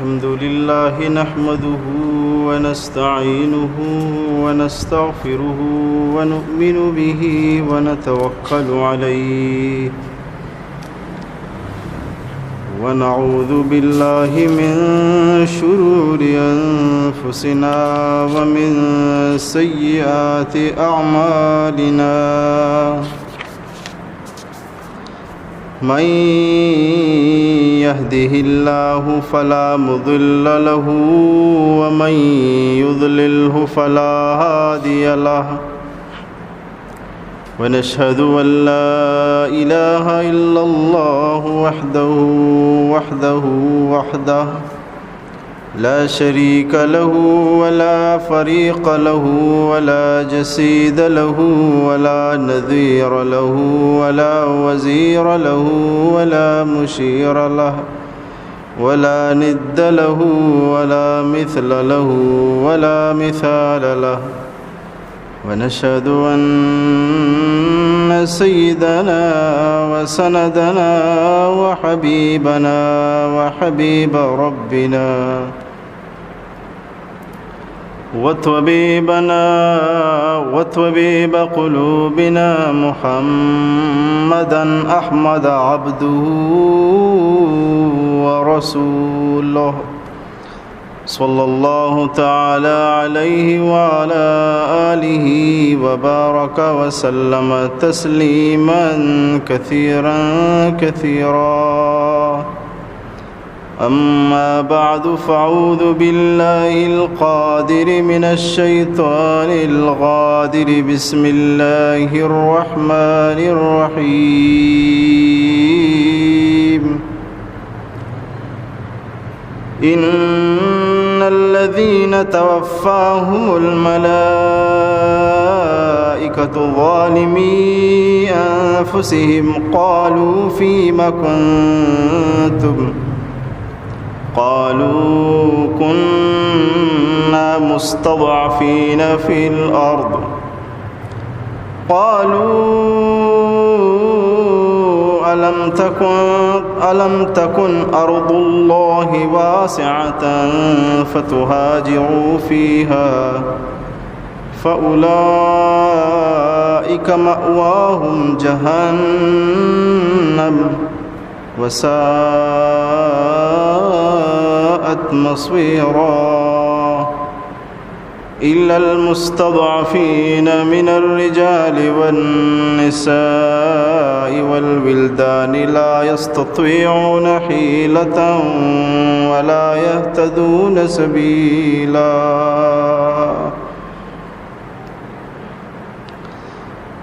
الحمد لله نحمده ونستعينه ونستغفره ونؤمن به ونتوكل عليه ونعوذ بالله من شرور أنفسنا ومن سيئات أعمالنا. من يهده الله فلا مضل له ومن يضلله فلا هادي له. ونشهد أن لا إله إلا الله وحده، وحده، وحده لا شريك له ولا فريق له ولا جسيد له ولا نذير له ولا وزير له ولا مشير له ولا ند له ولا مثل له ولا مثال له. ونشهد أن سيدنا وسندنا وحبيبنا وحبيب ربنا وطبيبنا وطبيب قلوبنا محمدا أحمد عبده ورسوله، صلى الله تعالى عليه وعلى آله وبارك وسلم تسليما كثيرا كثيرا. أما بعد، فأعوذ بالله القادر من الشيطان الغادر. بسم الله الرحمن الرحيم. إن الذين توفاهم الملائكة ظالمي أنفسهم قالوا فيم كنتم؟ قالوا كنا مستضعفين في الأرض. قالوا ألم تكن، ألم تكن أرض الله واسعة فتهاجروا فيها فأولئك مأواهم جهنم وساءت مصيرا. إلا المستضعفين من الرجال والنساء والولدان لا يستطيعون حيلة ولا يهتدون سبيلا.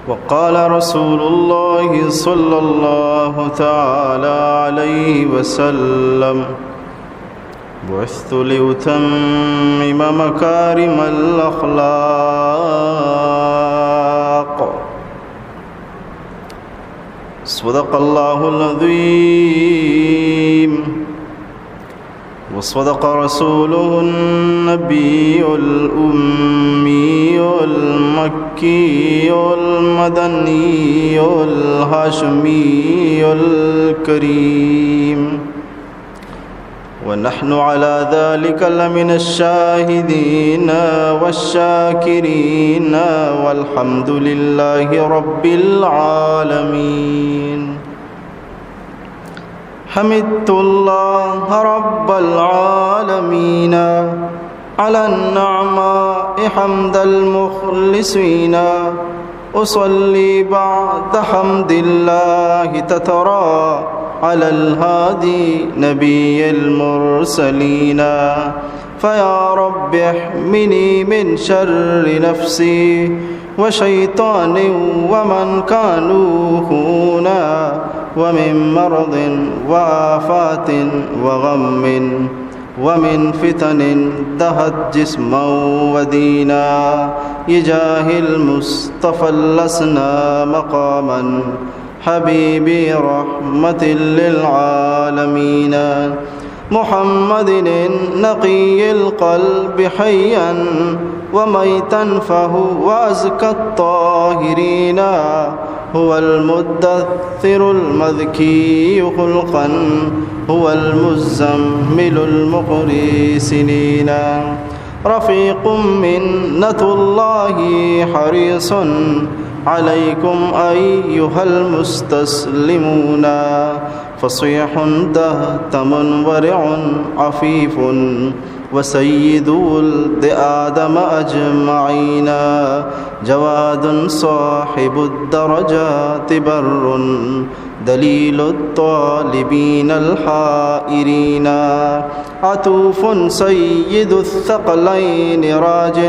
وقال رسول الله صلى الله تعالى عليه وسلم: بعثت لأتمم مكارم الأخلاق. صدق الله العظيم. وصدق رسوله النبي الأمي المكي المدني الهاشمي الكريم، ونحن على ذلك لمن الشاهدين والشاكرين، والحمد لله رب العالمين. حمدت الله رب العالمين على النعماء حمد المخلصين. أصلي بعد حمد الله تترى على الهادي نبي المرسلين. فيا رب احمني من شر نفسي وشيطان ومن كانوا خونا، ومن مرض وآفات وغم، ومن فتن دهت جسما ودينا، بجاه المصطفى لسنا مقاما حبيبي رحمة للعالمين. محمد النقي القلب حيا وميتا فهو أزكى الطاهرين. هو المدثر المذكي خلقا، هو المزمل المقري سنينا. رفيق منة الله حريص عليكم أيها المستسلمون. فصيح دهتم ورع عفيف وسيد ولد آدم أجمعين. جواد صاحب الدرجات بر دليل الطالبين الحائرين. عطوف سيد الثقلين راج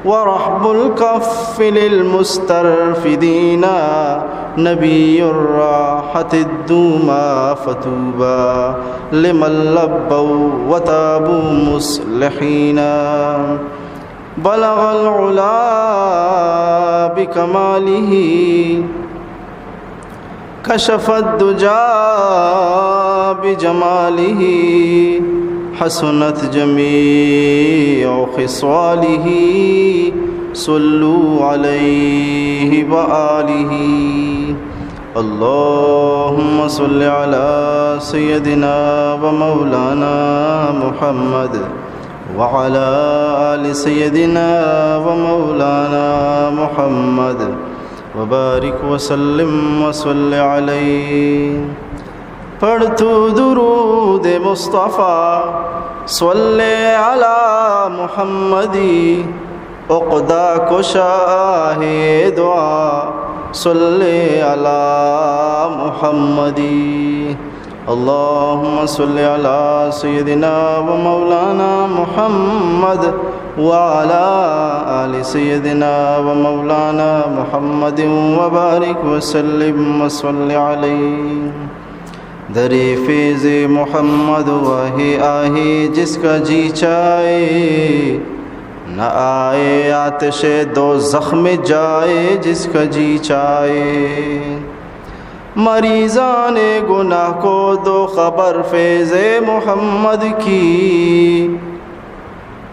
ورحب الكف للمسترفدين. نبي الراحة الدوما فطوبى لمن لبوا وتابوا مصلحين. بلغ العلا بكماله، كشف الدجى بجماله، حسنت جميع خصاله، صلوا عليه وآله. اللهم صل على سيدنا ومولانا محمد وعلى آل سيدنا ومولانا محمد وبارك وسلم وصل عليه. پڑھ تو درود مصطفی، صل علی محمدی، عقدہ کشا ہے دعا، صل علی محمدی۔ اللهم صل على سيدنا ومولانا محمد وعلى آل سيدنا ومولانا محمد وبارك وسلم وصل عليه۔ درِ فیضِ محمد وہے آہے جس کا جی چاہے، نہ آئے آتشِ دوزخ میں جائے جس کا جی چاہے۔ مریضانِ گناہ کو دو خبر فیضِ محمد کی،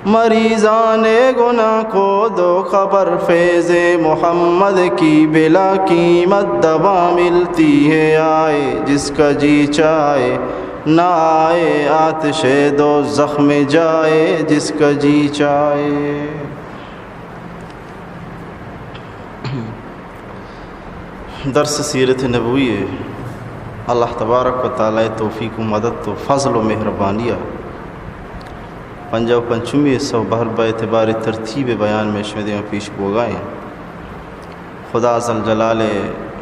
مریضانِ گناہ کو دو خبر فیضِ محمد کی، بلا قیمت دوا ملتی ہے، آئے جس کا جی چاہے، نہ آئے آتشِ دوزخ میں جائے جس کا جی چاہے۔ درسِ سیرتِ نبوی ءَ اللہ تبارک و تعالیٰ ءِ توفیق و مدد و فضل و مہربانی ءَ پنجاہ و پنچمی حصہ و بہر بہ اعتبارِ ترتیبِ بیان مئے شمئے دیما پیش بوگا ایں۔ خدا ذوالجلالِ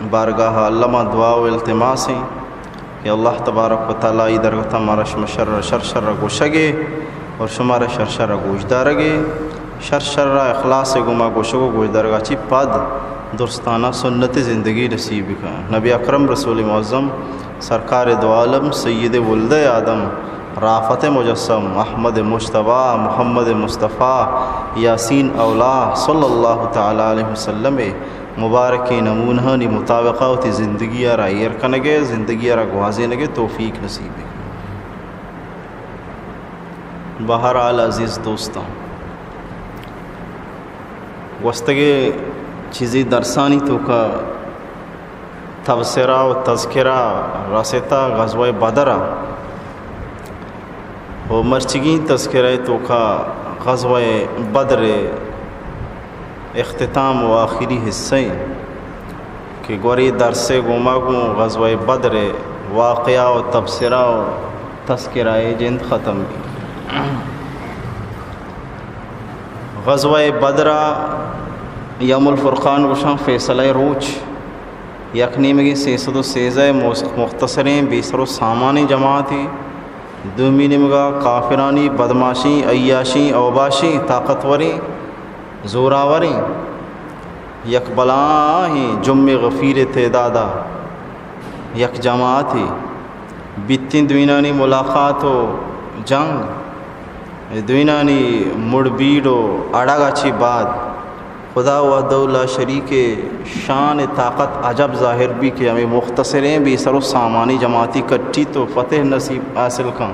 بارگاہ ءَ الما دعا و التماس ایں کہ اللہ تبارک و تعالیٰ ءِ درگت ءَ مارا شما شر ءَ شر شر ءَ گوشگ ءَ اور شمارا شر شر ءَ گوشدارگ ءَ، شر شر ءَ اخلاصِ گوما گوشگ و گوشدارگ ءَ چہ پد درستانہ سنتِ زندگی نصیب بکن۔ نبی اکرم رسولِ معظم سرکارِ دو عالم سیدِ ولدِ آدم رأفتِ مجسم احمدِ مجتبیٰ محمدِ مصطفیٰ یاسینِ اولیاء صلی اللہ تعالیٰ علیہ وسلم ءِ مبارکیں نمونہانی مطابقا وتی زندگی ءَ را ایر کنگ ءَ، زندگی ءَ را گوازینگ ءِ توفیق نصیب بہ۔ بہرحال عزیز دوستاں، گوستگیں چیزے درسانی توکا تبصرہ و تذکرہ رسیتا غزوہ بدر ءَ، و مرچیگیں تذکرہ توکا غزوہ بدر اختتام و آخری حصہ ایں کہ گوری درسِ گوما گوں غزوہ بدر واقعہ و تبصرہ و تذکرہ جند ختم بی۔ غزوہ بدر ءَ یوم الفرقان گوشاں، فیصلہ روچ، یک نیمگی سیصد و سیزدہ مختصریں بے سر و سامانیں جماعتے، دومی نیمگا کافرانی بدماشیں، عیاشیں، اوباشیں، طاقتوریں، زوراوریں، یک بلاہیں جمِ غفیرِ تعدادا یک جماعتے بیتیں۔ دوئینانی ملاقات و جنگ، دوئینانی مڑ بیڑ و اڑگا چہ بعد خدا وحدہ لا شریک ءِ شان ءُ طاقت عجب ظاہر بی کہ ہمے مختصریں بے سر و سامانی جماعتی کٹیت و فتح نصیب حاصل کن۔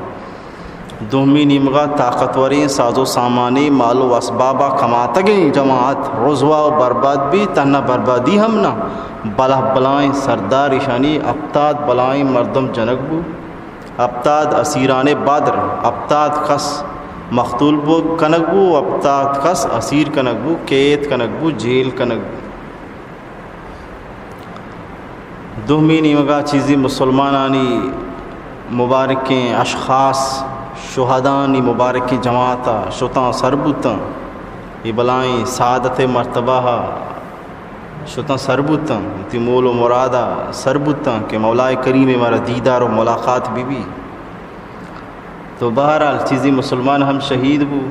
دومی نیمگا طاقتوریں ساز و سامانی مال و اسبابا کماتگیں جماعت رزوا و برباد بی، تہنا بربادی ہم نہ، بلہ بلائیں سردار ایشانی ہپتاد بلائیں مردم جنگ بو، ہپتاد اسیران بدر، ہپتاد کس مقتول بو کنگ بو، ہپتاد کس اسیر کنگ بو، قید کنگ بو، جیل کنگ بو۔ دومی نیمگا چیزی مسلمانانی مبارکیں اشخاص، شہدانی مبارکیں جماعتا شتاں سر بوتاں۔ اے بلائیں سعادت مرتبہ شتاں سر بوتاں، وتی مول و مرادا سر بوتاں کہ مولائے کریم مارا دیدار و ملاقات بی بی۔ تو بہرحال چیزی مسلمان ہم شہید بو،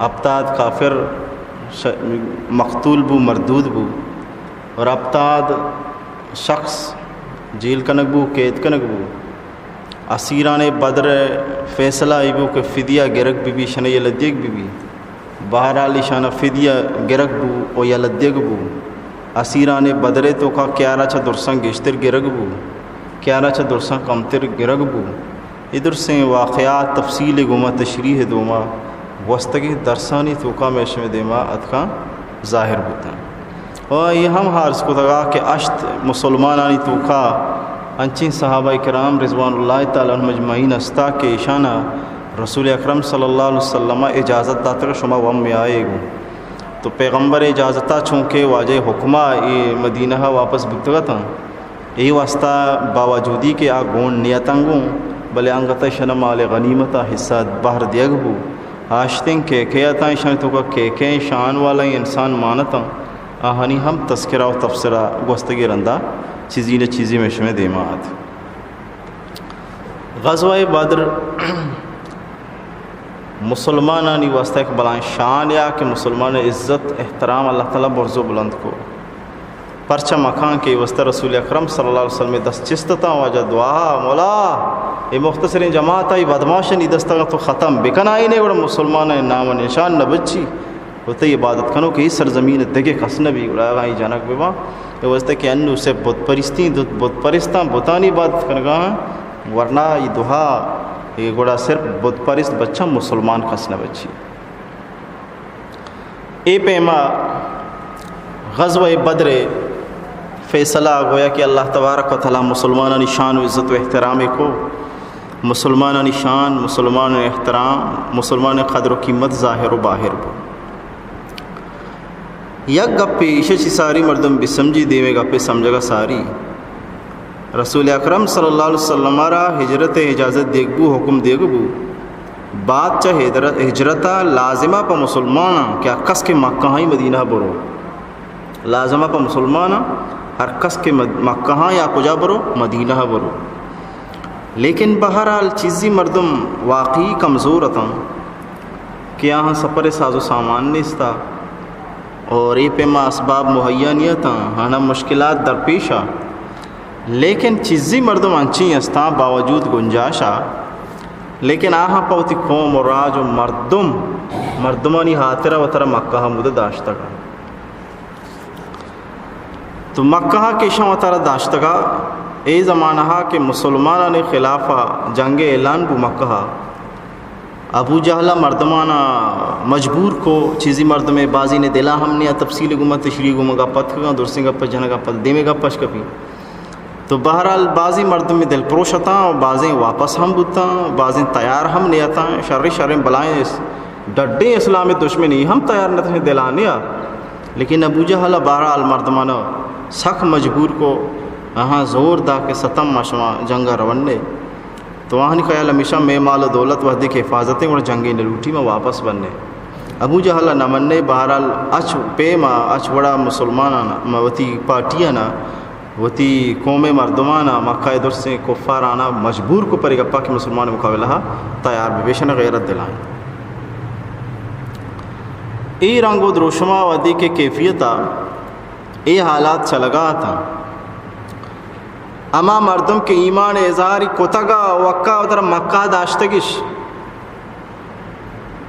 ہپتاد کافر ش-، مقتول بو، مردود بو، اور ہپتاد شخص جیل کنگ بو، قید کنگ بو۔ اسیران بدر فیصلہ ای بو کہ فدیہ گرگ بی بی، شنہ یلہ دیگ بی بی۔ بہرحال ایشانا فدیہ گرگ بو و یلہ دیگ بو۔ اسیران بدر توکا کیارا چہ درساں گیشتر گرگ بو، کیارا چہ درساں کمتر گرگ بو۔ اے درسیں واقعات تفصیل گوما تشریح دوما گوستگیں درسانی توکا مئے شمئے دیما اتکاں ظاہر بوتاں۔ و اے ہم عرض کتگا کہ ہشت مسلمانانی توکا انچیں صحابہ کرام رضوان اللہ تعالی عنہم اجمعین استا کہ ایشانا رسول اکرم صلی اللہ علیہ وسلم اجازت داتگ شما وم آئے گوں۔ تو پیغمبر اجازتا چونکہ واجہ حکما اے مدینہ واپس بوتگتاں، اے واسطہ باوجودی کہ آ گون نیتاں گوں، بلے انگت ایشانا مال غنیمتا حصہ بہر دیگ بو۔ آشتیں کہ کہ اتاں ایشانی توکا کہ کہ شان والائیں انسان مانتاں، آہانی ہم تذکرہ و تبصرہ گوستگیں رندا چیزی نہ چیزی مئے شمئے دیما ات۔ غزوہ بدر مسلمانانی واسطہ یک بلائیں شان یا کہ مسلمان عزت احترام اللہ تعالی برز و بلند کو۔ پرچا مکان کہ واسطہ رسول اکرم صلی اللہ علیہ وسلم دست چست تاں واجہ دعا، مولا، اے مختصریں جماعت ای بدماشانی دستگاں تو ختم بکن، آئینے گڑا مسلمان نام و نشان نہ بچی۔ و تئی عبادت کنوک اے سرزمین ء دگہ کس نہ بی، گڑا اگاں اے جنگ بہ باں، اے واسطہ کہ انو صرف بت پرستی، بت پرستاں، بتانی عبادت کنگا آں، ورنہ اے دوہا، اے گڑا صرف بت پرست بچاں، مسلمان کس نہ بچی۔ اے پیما غزوہ بدر فیصلہ گویا کہ اللہ تبارک و تعالی مسلمانانی شان و عزت و احترام کو، مسلمانانی شان، مسلمان احترام، مسلمان قدر و قیمت ظاہر و باہر بو۔ یک گپے ایشی چی ساری مردم بسمجی، دیمے گپے سمجھگا ساری۔ رسول اکرم صلی اللہ علیہ وسلم را ہجرت اجازت دیگ بو، حکم دیگ بو۔ بعد چہ ہجرت، ہجرتا لازمہ پہ مسلماناں کہ ہر کس کہ مکہ ہاں مدینہ برو۔ لازمہ پہ مسلماناں ہر کس کہ مد-، مکہ ہاں یا کجا برو، مدینہ برو۔ لیکن بہرحال چیزی مردم واقعی کمزور اتاں کہ آہاں سفر ساز و سامان نیستا اور اے پیما اسباب مہیا نیتاں، ہانا مشکلات درپیشا۔ لیکن چیزی مردم انچیں استاں باوجود گنجاشا، لیکن آہاں پہ وتی قوم و راج و مردم، مردمانی ہاترا وترا مکہ ہمود داشتگا۔ تو مکہ کہ ایشاں وتارا داشتگا، اے زمانہ کہ مسلمانانی خلاف جنگ اعلان بو مکہ، ابو جہل مردمانا مجبور کو، چیزی مردمے بازی نے دلا ہم نیا، تفصیل گوما تشریح گوما گپ اتکگاں، درسیں گپ جنگا پد دیمے گپ اش کپی۔ تو بہرحال بازیں مردم دل پروش اتاں و بازیں واپس ہم بوتاں، بازیں تیار ہم نیاتاں، شریں شریں بلائیں اس-، ڈڈیں اسلام دشمن ای ہم تیار نتاں دلانیا۔ لیکن ابو جہل بہرحال مردمان سک مجبور کو، آہاں زور دا کہ ستم ما شما جنگا رونے۔ تو آہانی خیال ہمیشہ مئے مال و دولت وہدے کہ حفاظتیں گڑا جنگے نہ لوٹی ما واپس بنے۔ ابو جہل نہ منے، بہرحال اچ پیما اچ وڑا مسلمانانا، ما وتی پارٹیانا وتی قوم مردمانا، مکہ درسیں کفارانا مجبور کو پرے گپا کہ مسلمان مقابلہ تیار بہ بیشن غیرت دلائیں۔ اے رنگ و دروشما وہدے کہ کیفیتا اے حالات چلگا اتاں، ہما مردم کہ ایمان اظہاری کتگا وکا ادھر مکہ داشتگش،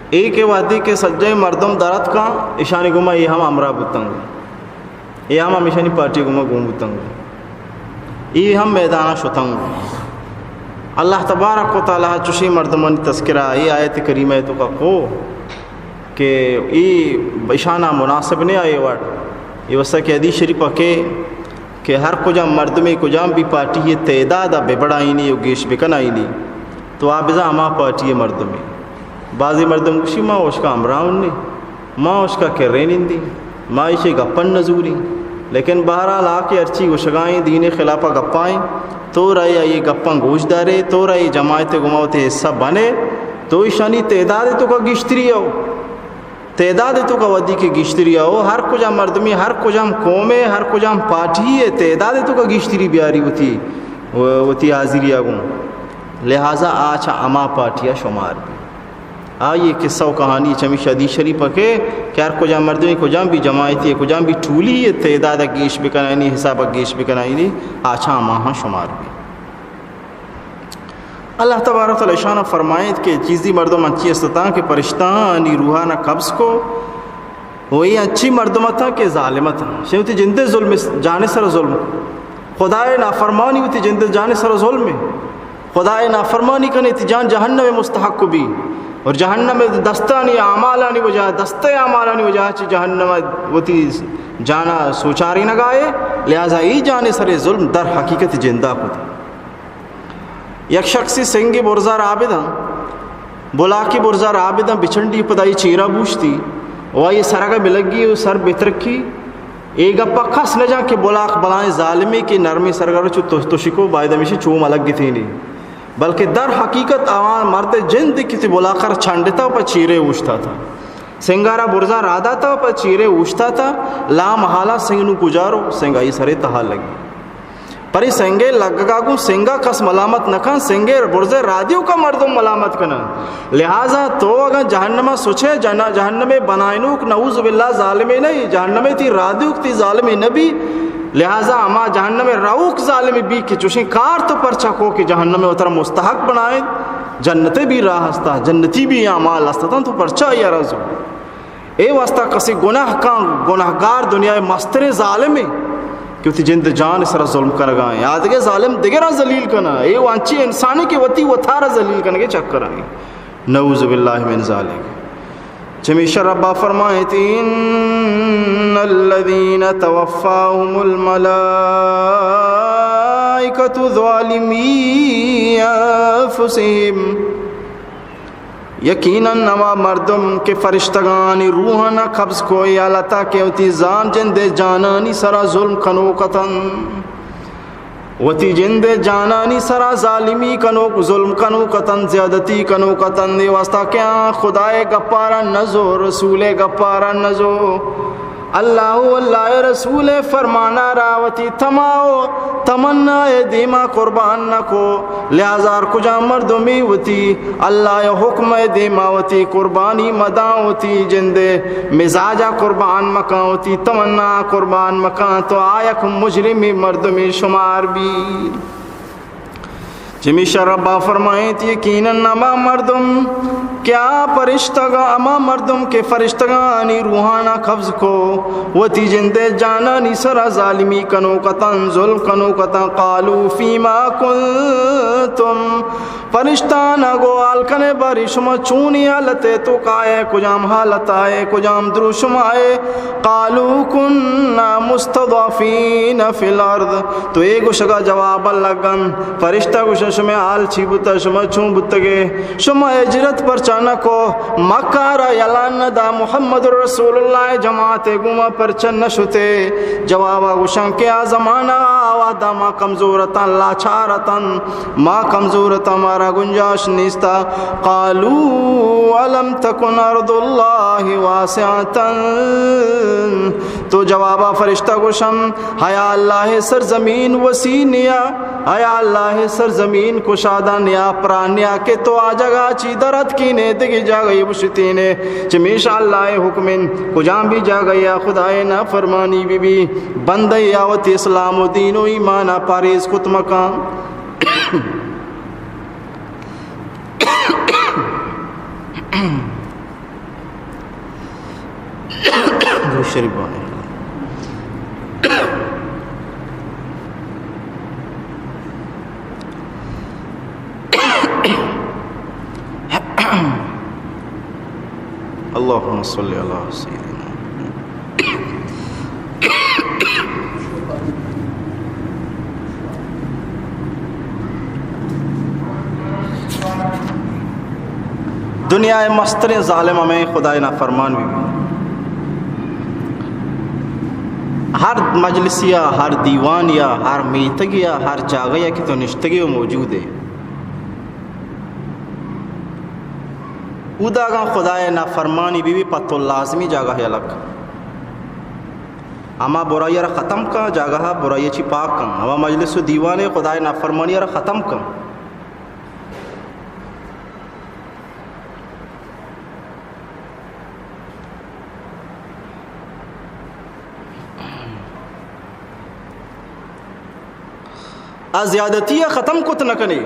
اے کہ وہدے کہ سجہ مردم درت کاں اشانی گما اے ہم ہمراہ بوتنگ۔ اے ہم ہمیشانی پارٹی گوما گون بوتنگ۔ اے ہم میدانا شتنگ۔ اللہ تبارک و تعالی چشیں مردمانی تذکرہ اے آیت کریمہ ءِ توکا کو کہ اے اشانا مناسب نہ اے وڑ۔ اے واسطہ کہ حدیث شریف ءَ کہ، کہ ہر کجام مردمے کجام بھی پارٹی ءِ تعداد ءَ بہ بڑائینی و گیش بکنائینی تو آ بزاں ہما پارٹی ءِ مردمے۔ بعضی مردم گوشی ما اشکا ہمراہ نے، ما اشکا کرے نندیں، ما ایشی گپن نزوریں۔ لیکن بہرحال آ کہ ہرچی گوشگائیں دین خلافا گپائیں، تو رائے آئی گپاں گوش دارے، تو رائے جماعت گما وتی حصہ بنے، تو ایشانی تعداد توکا گیشتری ہو، تعداد توکا ودی کہ گیشتری ہو، ہر کجام مردمی، ہر کجام قومے، ہر کجام پارٹی ءِ تعداد توکا گیشتری بیاری وتی، وتی حاضری گوں۔ لہذا آ چہ ہما پارٹی ءَ شمار بی۔ آئی قصہ و کہانی چمیش حدیث شریف ءَ کہ، کہ ہر کجام مردمے کجام بھی جماعتی، کجام بھی ٹولی ءِ تعداد ءَ گیش بکنائینی، حساب ءَ گیش بکنائینی، آ چہ ہماہاں شمار بی۔ اللہ تبارک و تعالی اشانا فرمائیت کہ چیزی مردم انچی استتاں کہ پرشتہانی روحانا قبض کو، و اے انچی مردم اتاں کہ ظالم اتاں، شے وتی جندے ظلم، جانے سر ظلم، خدائے نافرمانی وتی جندے جانے سر ظلم ہے۔ خدائے نافرمانی کنے تی جان جہنم مستحق بی، اور جہنم دستانی اعمالانی وجہ، دستے اعمالانی وجہ چہ جہنم وتی جانا سوچاری نگائے، لہذا ای جانے سرے ظلم در حقیقت جندا کت۔ یک شخصی سنگے برزا رابداں، بلاکی برزا رابداں، بچنڈی پدا ای چیرا بوشتی، و ای سرگا بلگی و سر بترکی، اے گپا کس نہ جان کہ بلاک بلائیں ظالمے کہ نرمی سرگا چو تو، تو شکو باید ہمیشی چو ملگ گتینی، بلکہ در حقیقت آوان مرد جند کسی بلاکر چنڈتا پا چیرے اوشتاتا، سنگارا برزا راداتا پا چیرے اوشتاتا، لا محالا سنگ نو کجارو، سنگ آئی سرے تہا لگی۔ پرے سنگے لگگا گوں سنگا کس ملامت نہ کن، سنگے برزے رادیوکا مردم ملامت کنن۔ لہذا تو اگاں جہنما سچے، جن-، جہنمے بنائینوک نعوذ باللہ ظالمے نہ، جہنمے تی رادیوک تی ظالمے نہ بی۔ لہذا ہما جہنمے روک ظالمے بی کہ چوشیں کار تو پرچا کو کہ جہنمے وترا مستحق بنائیں، جنتے بھی راہ ہستا، جنتی بھی اعمال ہستا، تو پرچا یا رزو۔ اے واسطہ کسی گناہ کن، گناہگار دنیا مستریں ظالمے کہ وتی جند جان سرا ظلم کنگا ہیں۔ آدگہ ظالم دگراں ذلیل کنا۔ اے وانچی انسانی کہ وتی وتارا ذلیل کنگے چکر ہیں۔ نعوذ باللہ من ذالک۔ چمیشہ ربا فرمائیت، ان الذین توفاهم الملائکة ظالمی انفسهم۔ یقیناً ہما مردم کہ فرشتگانی روحانا قبض کو، اے حالتا کہ وتی زان جندے جانانی سرا ظلم کنوک اتن، وتی جندے جانانی سرا ظالمی کنوک، ظلم کنوک اتن، زیادتی کنوک اتن، اے واسطہ کہ آ خدائے گپارا نزو، رسولے گپارا نزو۔ اللہ و اللہ ءِ رسول ءِ فرمانا را وتی تما و تمنا ءِ دیما قربان نہ کو۔ لہذا ہر کجام مردمی وتی اللہ ءِ حکم ءِ دیما وتی قربانی مداں، وتی جند ءِ مزاجا قربان مکاں، وتی تمنا قربان مکاں، تو آ یک مجرمی مردمی شمار بی۔ چمیشا ربا فرمائیت، یقیناً ہما مردم کہ آ فرشتگاں، ہما مردم کہ فرشتگانی روحانا قبض کو، وتی جندے جانانی سرا ظالمی کنوک اتن، ظلم کنوک اتن، قالوا فیما کنتم، فرشتانا گو حال کنے باری شما چونی حالتے توکا ئے، کجام حالتا ئے، کجام درو شما ئے؟ قالوا كنا مستضعفين في الأرض۔ تو اے گوشگا جواب لگن، فرشتہ گوشن، شمے حال چی بوتا، شما چون بوتگے؟ شما ہجرت پرچا نہ کو؟ مکہ را یلان نہ دا؟ محمد رسول اللہ جماعت گوما پرچا نہ شتے؟ جوابا گوشن کہ آ زمانہ آ وہدا ما کمزور اتن، لاچار اتن، ما کمزور اتن، مارا گنجائش نیستا۔ قالوا ألم تكن أرض الله واسعة۔ تو جوابا فرشتہ گوشن، ہیا اللہ سرزمین وسیع نیا، ہیا اللہ سرزمین کشادہ نیا، پرا نیا کہ تو آ جگہ چی در اتکینے، دگہ جاگہ بشتینے۔ چمیشا اللہ حکمن، کجام بھی جاگہ یا خدائے نافرمانی بی بی، بندہ یا وتی اسلام و دین و ایمانا پاریز کت مکان۔ درود شریف بوانیں۔ اللهم صل علی سیدنا۔ دنیا ءِ مستریں ظالم ہمے خدائے نافرمان بہ بی۔ ہر مجلسے ءَ، ہر دیوانے ءَ، ہر میتگے ءَ، ہر جاگہے ءَ کہ تو نشتگے و موجود ئے، اودا اگاں خدائے نافرمانی بہ بی، پہ تو لازمی جاگہ یلہ کن۔ ہما برائی ءَ را ختم کن، جاگہ ءَ برائی ءَ چی پاک کن۔ ہما مجلس و دیوان ءَ خدائے نافرمانی ءَ را ختم کن۔ آ زیادتی ءَ ختم کت نہ کنے،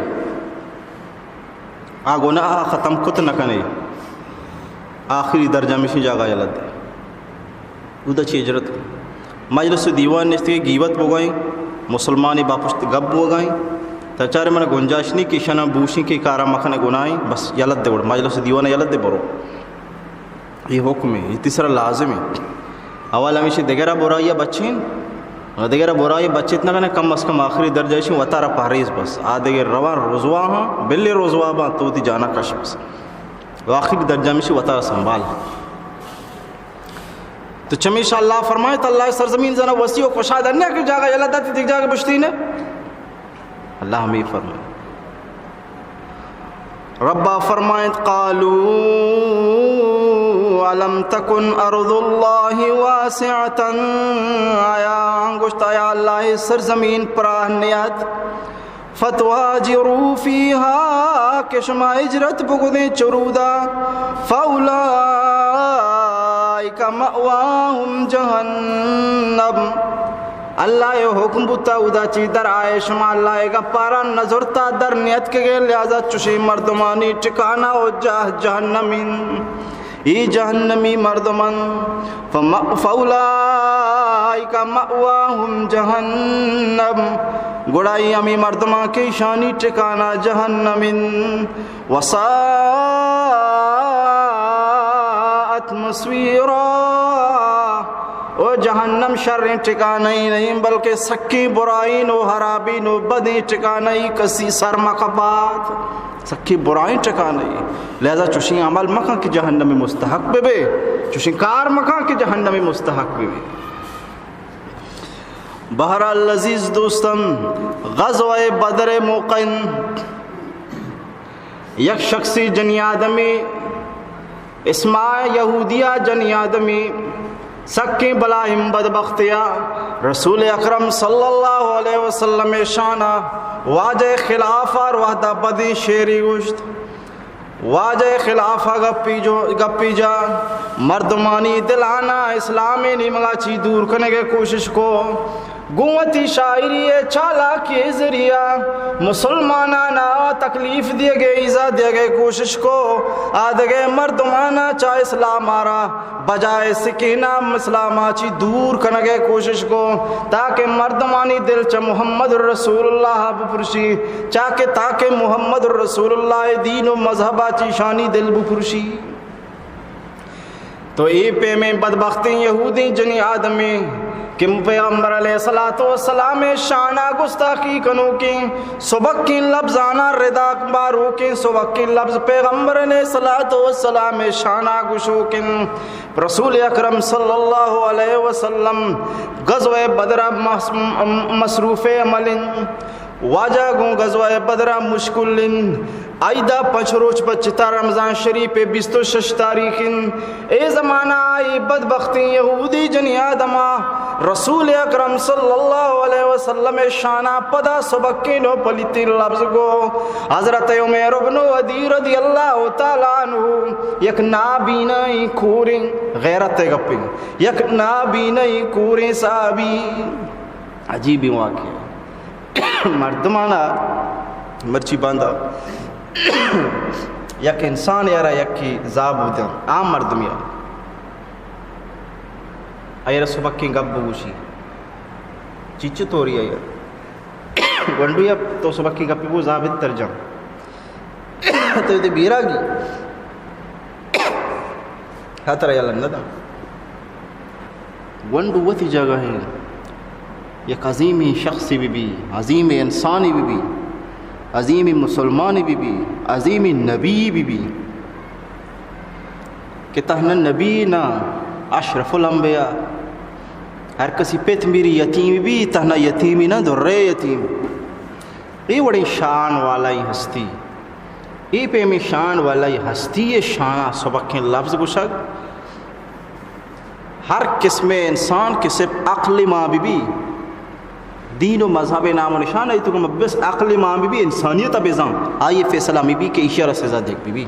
آ گناہ ءَ ختم کت نہ کنے، آخری درجہ ہمیشی جاگہ یلہ دے۔ اودا چی ہجرت؟ مجلس و دیوان نشتگے گیبت بوگائیں، مسلمانی باپشت گپ بوگائیں۔ تا چارے من گنجائش نہیں کہ شنا بوشیں کہ کارا مکن گناہیں، بس یلہ دے وڑ، مجلس و دیوان یلہ دے برو۔ یہ حکم ہے، یہ تیسرا لازم ہے۔ اول ہمیشی دگرا برائی بچین، و دگرا برائی بچت نہ کنے، کم از کم آخری درجہ ایشی وتارا پہریز بس۔ آ دگہ روان رزوا ہاں، بلے رزوا باں تو تی جانا کش بس۔ و آخری درجہ ہمیشی وتارا سنبھال۔ تو چمیشا اللہ فرمائے، تو اللہ سرزمین زنا وسیع و کشاد انیا کہ جاگہ یلہ داتی دیکھ جاگہ بشتی نے۔ اللہ ہمیں فرمائے۔ ربا فرمائنت، قالوا ألم تكن أرض الله واسعة، آیا گوشت، آیا اللہ سرزمین پراہ نیات، فتهاجروا فيها، کہ شما ہجرت بکدیں چرودا، فأولئك مأواهم جهنم، اللہ ءِ حکم بوتا، اودا چی در آئے شما، اللہ ءِ گپارا نظرتا در نیت کے گئے، لہذا چشیں مردمانی ٹھکانہ و جاہ جہنمین، ای جہنمی مردمان، فم-، فأولئك مأواهم جهنم، گڑا ای ہمیں مردمان کے ایشانی ٹھکانہ جہنمین۔ وساءت مصيرا، او جہنم شریں ٹھکانہ ای نہیں، بلکہ سکیں برائیں و حرابیں و بدیں ٹھکانہ ای، کسی سر مکپات، سکیں برائیں ٹھکانہ ای۔ لہذا چوشیں عمل مکن کہ جہنم مستحق بہ بے، چوشیں کار مکن کہ جہنم مستحق بہ بے۔ بہرحال عزیز دوستان، غزوہ بدر موقع یک شخصی جنی آدمی، اسماء یہودیہ جنی آدمی، سکیں بلاہیں بدبختیا رسول اکرم صلی اللہ علیہ وسلم شانا واجہ خلافا وہدا بدیں شعری گوشت۔ واجہ خلافا گپی جو، گپی جا، مردمانی دلانا اسلام نیمگا چی دور کنگے کوشش کو۔ گوں وتی شاعری ء چالاکی ء ذریعہ مسلمانانا تکلیف دیگے، ایزا دیگے کوشش کو، آ دگہ مردمانا چا اسلام آرا بجائے سکینا اسلاما چی دور کنگے کوشش کو، تاکہ مردمانی دل چہ محمد رسول اللہ بپرشی، چاکہ تاکہ محمد رسول اللہ دین و مذہبا چی شانی دل بپرشی۔ تو اے پیمیں بدبختیں یہودیں جنی آدمے کہ پیغمبر علیہ الصلوۃ والسلام شانا گستاخی کنوکیں، سبکیں لبزانا ردا باروکیں، سبکیں لبز پیغمبر علیہ الصلوۃ والسلام شانا گشوکیں۔ رسول اکرم صلی اللہ علیہ وسلم غزوہ بدر مص-، مصروف عمل انت۔ واجہ گوں غزوہ بدرا مشکل انت۔ ایدا پنچ روچ پچتا رمضان شریف بیست و شش تاریخ انت۔ اے زمانہ آئی بدبختیں یہودی جنی آدما رسول اکرم صلی اللہ علیہ وسلم شانا پدا سبکیں و پلیتیں لبز گو۔ حضرت عمیر ابن عدی رضی اللہ تعالی عنہ یک نابینائیں کوریں، غیرت گپیں، یک نابینائیں کوریں صحابی۔ عجیبیں واقعہ۔ مردمانا مرچی باندا یک انسان یارا یکی زاب بودن، عام مردم یارا، ایرا سبکیں گپ بگوشی، چیچ توری آئی گونڈو یا تو سبکیں گپ بگو زابت تر جان تو دے بیراگی۔ خطر یلہ نہ داں۔ گونڈو وتی جاگہ ایں، یک عظیمیں شخصے بہ بی، عظیمیں انسانے بہ بی، عظیمیں مسلمانے بہ بی، عظیمیں نبی بہ بی، کہ تہنا نبی نہ، اشرف الانبیاء۔ ہر کسی پت میری یتیم بہ بی، تہنا یتیمی نہ، درے یتیم۔ اے وڑیں شان والائیں ہستی، اے پیمیں شان والائیں ہستی ءِ شان ءَ سبکیں لبز گوشگ۔ ہر قسمیں انسان کہ صرف عقل مان بہ بی، دین و مذہب ءِ نام و نشان ءَ تو بس عقل مان بہ بی، انسانیت ءَ بزان، آئی فیصلہ ہمے بی کہ ایشی ءَ را سزا دیگ بہ بی۔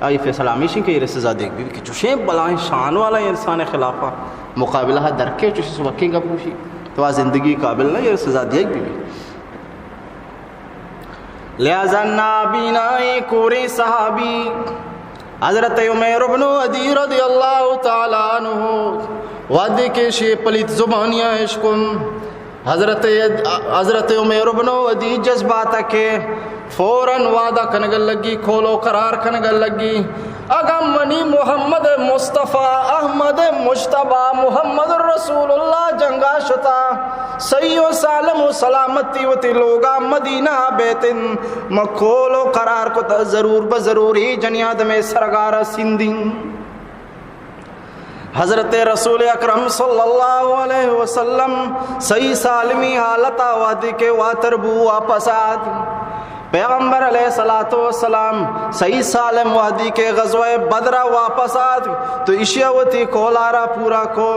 آئی فیصلہ ہمیش ایں کہ ایرا سزا دیگ بہ بی کہ چوشیں بلاہیں شان والائیں انسان ءِ خلاف ءَ مقابلہ ءَ درکے، چوشیں سبکیں گپ گوشی، تو آ زندگی قابل نہ، ایرا سزا دیگ بہ بی۔ لہذا نابینائیں کوریں صحابی حضرت عمیر بن عدی رضی اللہ تعالی عنہ وہدے کہ شے پلیت زبانیاں اشکن، حضرت، حضرت عمیر بن عدی جذبات کہ فوراً وعدہ کنگ لگی، کول و قرار کنگ لگی، اگاں منی محمد مصطفیٰ، احمد مجتبیٰ، محمد رسول اللہ جنگا شتا، صحیح و سالم و سلامتی وتی لوگا مدینہ بیتن، من کول و قرار کتا ضرور بہ ضروری جنی آدمے سرگارا سندین۔ حضرت رسول اکرم صلی اللہ علیہ وسلم صحیح سالمی حالتا وہدے کہ واتر بو، واپس آت۔ پیغمبر علیہ الصلوۃ والسلام صحیح سالم وہدے کہ غزوہ بدرا واپس آت تو ایشی ءَ وتی کولارا پورا کو۔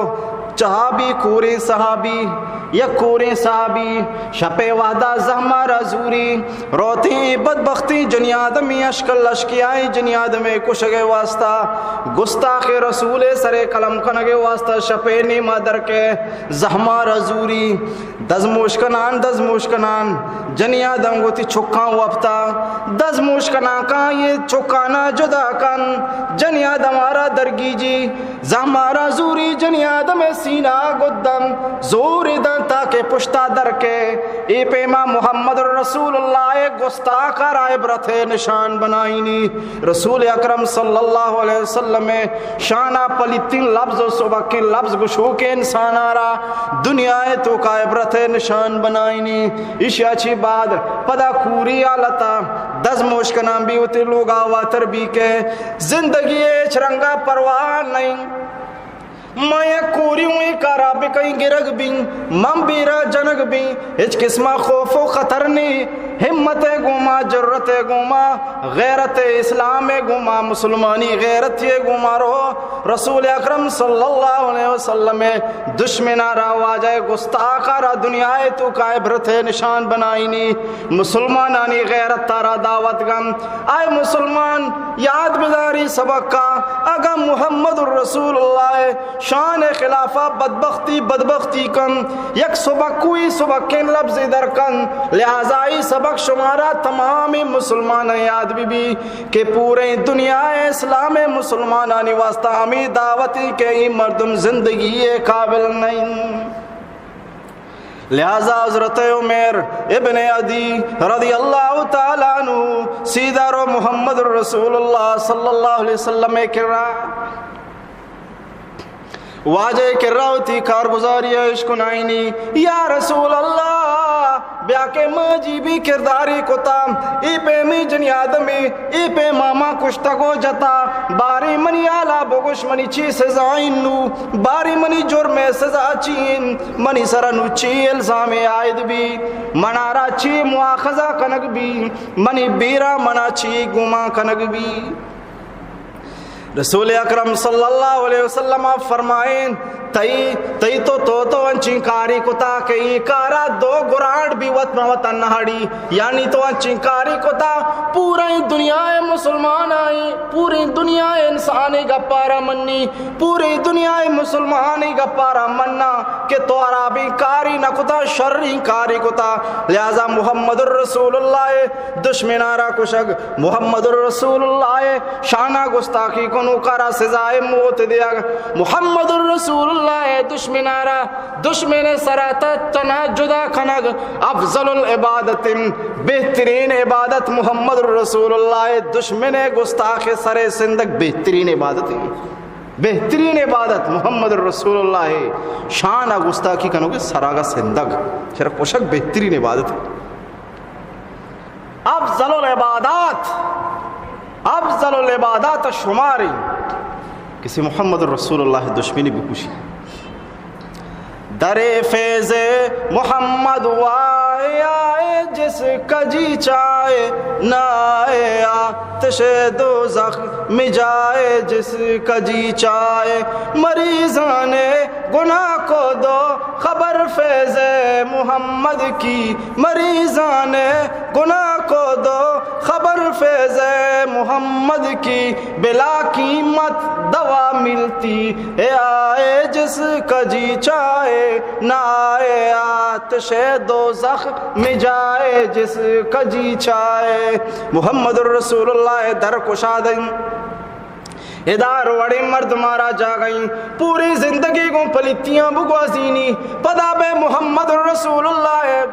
چہابی کوریں صحابی، یک کوریں صحابی شپے وہدا زہمارا زوری، روتیں اے بدبختیں جنی آدمی اشکل اشکیائیں جنی آدمے کشگ ءِ واسطہ، گستاخ رسول ءِ سرے قلم کنگ ءِ واسطہ شپے نیما درکے زہمارا زوری۔ دزموش کنان، دزموش کنان، جنی آدم گوں وتی چکاں وپتا، دزموش کنان کاں یہ چکانا جدا کن، جنی آدم آرا درگیجی، زہمارا زوری جنی آدم سینہ گدن، زور دن تاکہ پشتا درکے۔ اے پیما محمد رسول اللہ گستاخ را عبرت نشان بنائینی۔ رسول اکرم صلی اللہ علیہ وسلم شانا پلیتیں لبز و سبکیں لبز گشوکیں انسانا را دنیا ءِ توکا عبرت نشان بنائینی۔ ایشی ءَ چی بعد پدا کوری حالتا دزموش کنان بی، وتی لوگا واتر بی کہ زندگی ءِ ہچ رنگا پرواہ نئیں۔ ما یک کوری اوں، اے کارا بکئیں گرگ بیں، من بیرا جنگ بیں، ہچ قسما خوف و خطر نی، ہمت ءِ گوما، جرت ءِ گوما، غیرت اسلام ءِ گوما، مسلمانی غیرت ءِ گوما رو۔ رسول اکرم صلی اللہ علیہ وسلم دشمنا را، واجہ گستاخا را دنیا ءِ توکا عبرت نشان بنائینی، مسلمانانی غیرت را دعوت گم۔ اے مسلمان، یاد بداری سبقا، اگاں محمد رسول اللہ شان خلافا بدبختی، بدبختی کن، یک سبکوئی سبکیں لبزے در کن، لہذا اے سبق شمارا تمام مسلمان یاد بہ بی کہ پوریں دنیا اسلام مسلمانانی واسطہ ہمے دعوتی کہ اے مردم زندگی قابل نئیں۔ لہذا حضرت عمیر ابن عدی رضی اللہ تعالی عنہ سیدھا رو محمد رسول اللہ صلی اللہ علیہ وسلم ءِ کرا، واجہ ءِ کرا وتی کارگزاری ءَ اشکنائینی، یا رسول اللہ، بیا کہ ما جی بی کرداری کتا، اے پیمی جنی آدمی، اے پیما ما کشتگ و جتا، باری منی حالا بگوش منی چی سزا ایں نو، باری منی جرم ءِ سزا چی ایں؟ منی سرا نو چی الزام عائد بی؟ منارا چی مواخذہ کنگ بی؟ منی بیرا منا چی گمان کنگ بی؟ رسول اکرم صلی اللہ علیہ وسلم فرمائیں، تئی، تئی تو، تو، تو انچیں کاری کتا کہ اے کارا دو گرانڈ بی وت مہ وت انہاڑی۔ یعنی تو انچیں کاری کتا، پوریں دنیا ءِ مسلمان آئی، پوریں دنیا ءِ انسان ءِ گپارا منی، پوریں دنیا ءِ مسلمان ءِ گپارا منا کہ تو ہرابیں کاری نہ کتا، شریں کاری کتا۔ لہذا محمد الرسول اللہ ءِ دشمنارا کشگ، محمد الرسول اللہ ءِ شانا گستاخی کنوکارا سزائے موت دیگ، محمد الرسول اللہ ءِ دشمنارا دشمن ءِ سرا تا تنا جدا کنگ افضل العبادت، بہترین عبادت۔ محمد رسول اللہ ءِ دشمن ءِ گستاخ ءِ سر ءَ سندگ بہترین عبادت ایں۔ بہترین عبادت محمد رسول اللہ شان ءَ گستاکی کنوکیں سراگ ءَ سندگ، شر کشگ بہترین عبادت۔ افضل العبادات، افضل العبادات شماری کسی محمد رسول اللہ دشمنی بکشی۔ در فیض محمد وائے آئے جس کجی چائے، نہ آئے آتش دوزخ مجائے جس کجی چائے۔ مریضان گناہ کو دو خبر فیض محمد کی، مریضان گناہ کو دو خبر فیض محمد کی، بلا قیمت دوا ملتی ہے آئے جس کجی چائے، نہ آئے آتش دوزخ مجائے جس کجی چائے۔ محمد رسول اللہ در کشادیں۔ ادار وڑیں مردمارا جاگئیں، پوری زندگی گوں پلیتیاں بگوازینی، پدا بے محمد رسول اللہ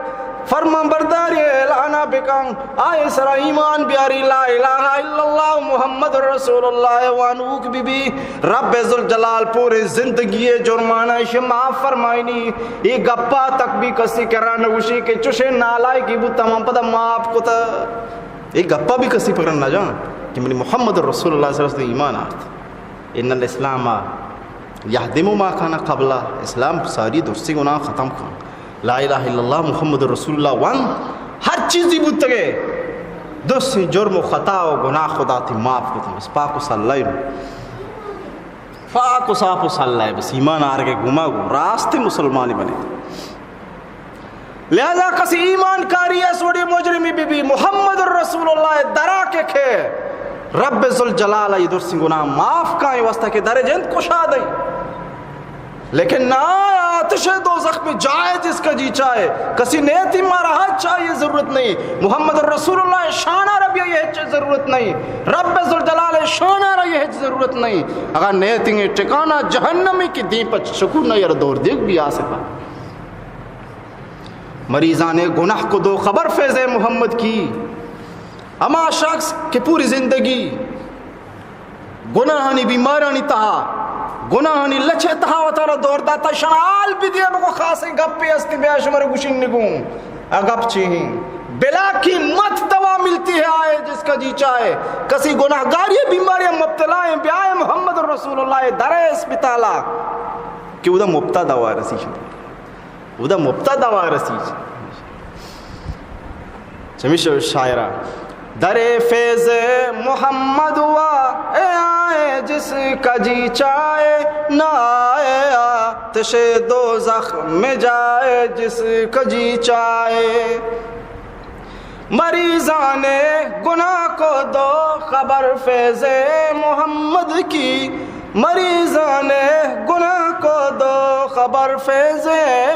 فرمان برداری اعلانا بکن، آئے سرا ایمان بیاری، لا الہ الا اللہ محمد رسول اللہ وانوک بی بی، رب ذوالجلال پوری زندگی جرمانہ اش معاف فرمائنی۔ اے گپا تک بھی کسی کرا نگوشی کہ چوشیں نالائکی بوت، ہم پدا معاف کتا۔ اے گپا بھی کسی پر نہ جان کہ منی محمد رسول اللہ صلی اللہ علیہ وسلم ایمان آرت۔ ان الاسلام یہدم ما کان قبلہ، اسلام ساری درستی گناہ ختم کن۔ لا الہ الا اللہ محمد رسول اللہ وان ہر چیزی بوتگے، درستی جرم و خطا و گناہ خدا تی معاف کتن۔ بس پاک و صلاح، پاک و صاف و صلاح، بس ایمان آرگے گما گو راست مسلمانی بنے۔ لہذا کسی ایمان کاری اس وڑی مجرمی بی بی، محمد رسول اللہ درا کے کھے، رب ذوالجلال ای درسی گناہ معاف کائیں واسطہ کہ در جند کشادہ۔ لیکن نہ، آتش دوزخ میں جائے جس کجی چائے۔ کسی نیتی مارا ہچ چائے ضرورت نہیں۔ محمد رسول اللہ شانہ را بھی یہ ہچ ضرورت نہیں۔ رب ذوالجلال شانہ را یہ ہچ ضرورت نہیں۔ اگر نیتی ٹھکانہ جہنمی کی دین پر شکر نہ یار دور دیکھ بھی آ سکا۔ مریضان گناہ کو دو خبر فیض محمد کی۔ ہما شخص کہ پوری زندگی گناہانی بیمارانی تہا، گناہانی لچے تہا وتارا دور داتا، شان حال بھی دیا بگو خاصیں گپے استی بیا شمر گوشن نگوں۔ اگپ چی ہیں؟ بلا قیمت دوا ملتی ہے آئے جس کجی چائے۔ کسی گناہگاری بیماری مبتلا ہیں، بیائے محمد رسول اللہ درے اسپتالا کہ ادا مفتا دوا رسی شد۔ ادا مفتا دوا رسی۔ چمیش شاعرہ، در فیض محمد وا اے آئے جس کجی چائے، نہ آئے آتش دوزخ میں جائے جس کجی چائے۔ مریضان گناہ کو دو خبر فیض محمد کی، مریضان گناہ کو دو خبر فیض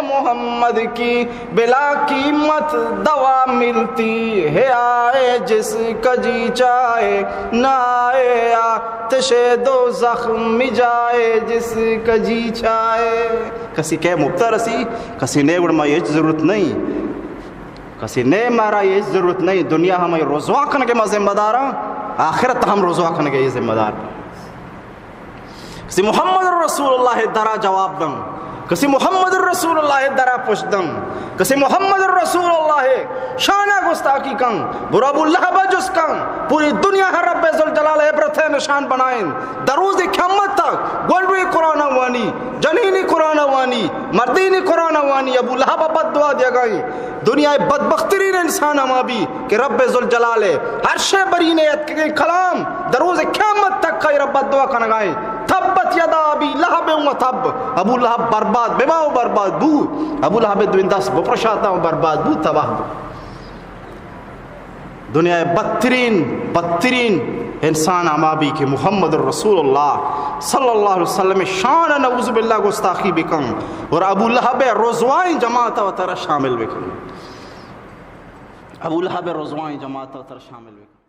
محمد کی، بلا قیمت دوا ملتی ہے آئے جس کجی چائے، نہ آئے آتش دوزخ میں جائے جس کجی چائے۔ کسی کہ مفتا رسی، کسی نے گڑ ما ہچ ضرورت نہیں۔ کسی نے مارا یہ ضرورت نہیں، دنیا ہمیں رسوا کنگے ما ذمہ دار ہاں، آخرت ہم رسوا کنگے یہ ذمہ دار۔ کسی محمد رسول اللہ درا جواب دم، کسی محمد رسول اللہ درا پشت دم، کسی محمد رسول اللہ شانہ گستاکی کن، برو ابو لہب جس کن، پوری دنیا ہر رب ذوالجلال عبرت نشان بنائیں۔ در روز قیامت تک گلوی قرآن وانی، جنینی قرآن وانی، مردینی قرآن وانی، ابو لہب بد دعا دیا گئی۔ دنیا بدبخترین انسان ہما بی کہ رب ذوالجلال عرش برین اتکگیں کلام در روز قیامت تک کئی رب بد دعا کنگائیں۔ تبت یدا ابی لہب و تب، ابو لہب برباد ببا و برباد بو، ابو لہب دوین دست بپرشاتا و برباد بو، تباہ بو۔ دنیا بدترین، بدترین انسان ہما بی کہ محمد رسول اللہ صلی اللہ علیہ وسلم شان نعوذ باللہ گستاخی بکن اور ابو لہب رسوائیں جماعت وترا شامل بکن۔ ابو لہب رسوائیں جماعت وترا شامل بکن۔